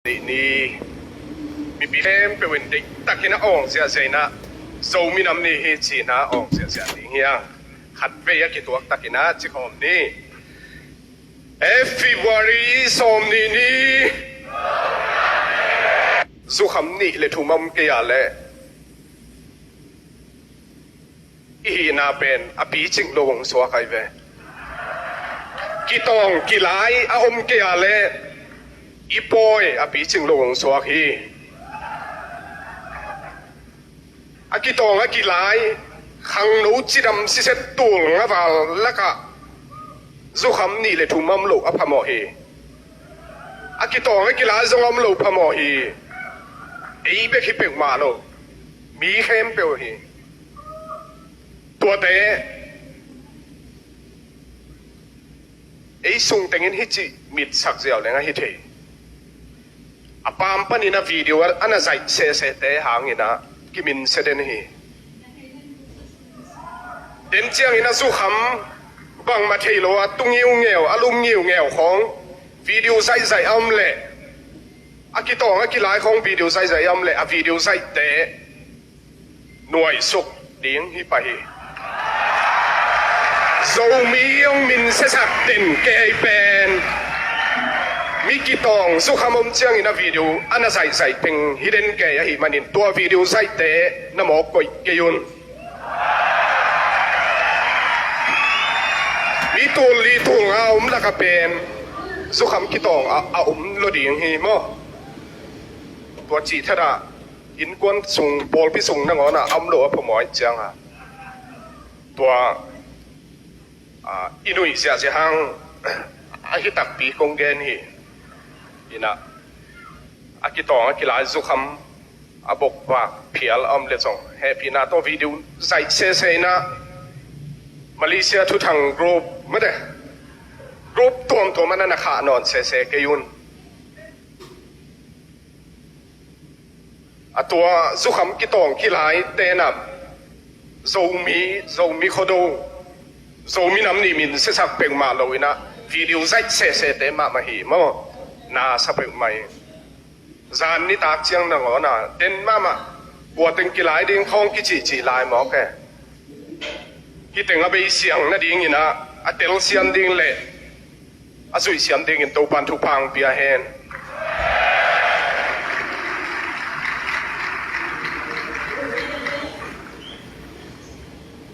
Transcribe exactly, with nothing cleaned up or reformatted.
nih ni, mipi khempeuh in deihtakin a awng ziahziah in ah, Zomi Nam Ni hi ci-in ah awng ziahziah ding hi hang. Khatvei a kituak takin ah ci khawm ni. Eh, February sawmnih ni, zukham nih le thum a om kei a leh i hihna pen a picing lo hong suak ahi ve. Kitawng kilai a om kei a leh i pawi a picing lo hong suak hi. A kitawng a kilai, khangno cidam siset tul nga val lakah zukham nih le thum a om loh a phamawh hi. A kitawng a kilai zong a om loh phamawh hi. Ei bek hi peuhmah lo, mi khempeuh hi. Tuate ei sung tengin hih ci mitsak ziau leng ahi thei. A paam panin a video a na zaih sehsehte hangin ah kiminsia den hi. Den ciangin a zukham bangmah thei lo a tu ngiungeu, a lum ngiungeu khawng video zaihzaih a om leh, a kitawng a kilai khawng video zaihzaih a om leh, a video zaihte nuaisuk ding hi pah hi. Zomi hong minsiasak den kei pen, mi kitawng zukham om ciangin a video a na zaihzaih teng hi den kei ahih manin tua video zaihte na mawk koih kei un. Mi tul li tul nga a om laka pen zukham kitawng a, a om lo ding hi maw? Tua cih thadah innkuan sung, pawlpi sung nangawn ah a om lo a phamawh ciang a, tua, ah, i nuih ziahziah hang ahi takpi kong gen hi. Inah a kitawng a kilai zukham a bokvak phial a om leh zong hehpihna tawh video zaih sese inah Malaysia thuthang group mate, group tuamtuam ah na na khah nawn sese kei un. A tua zukham kitawng kilai tenah Zomi, Zomi Khuado, Zomi Nam Ni minsiasak peuhmah lo inah video zaih sesete mahmah hi maw? Na sa peuhmah hi. Zan nitak ciang nangawn ah den mahmah, kua teng kilai ding khawng kicihcih lai mawk e. Hih teng a beisiang nadingin ah a telsiam ding le a zuihsiam dingin Topan thupha hong pia hen.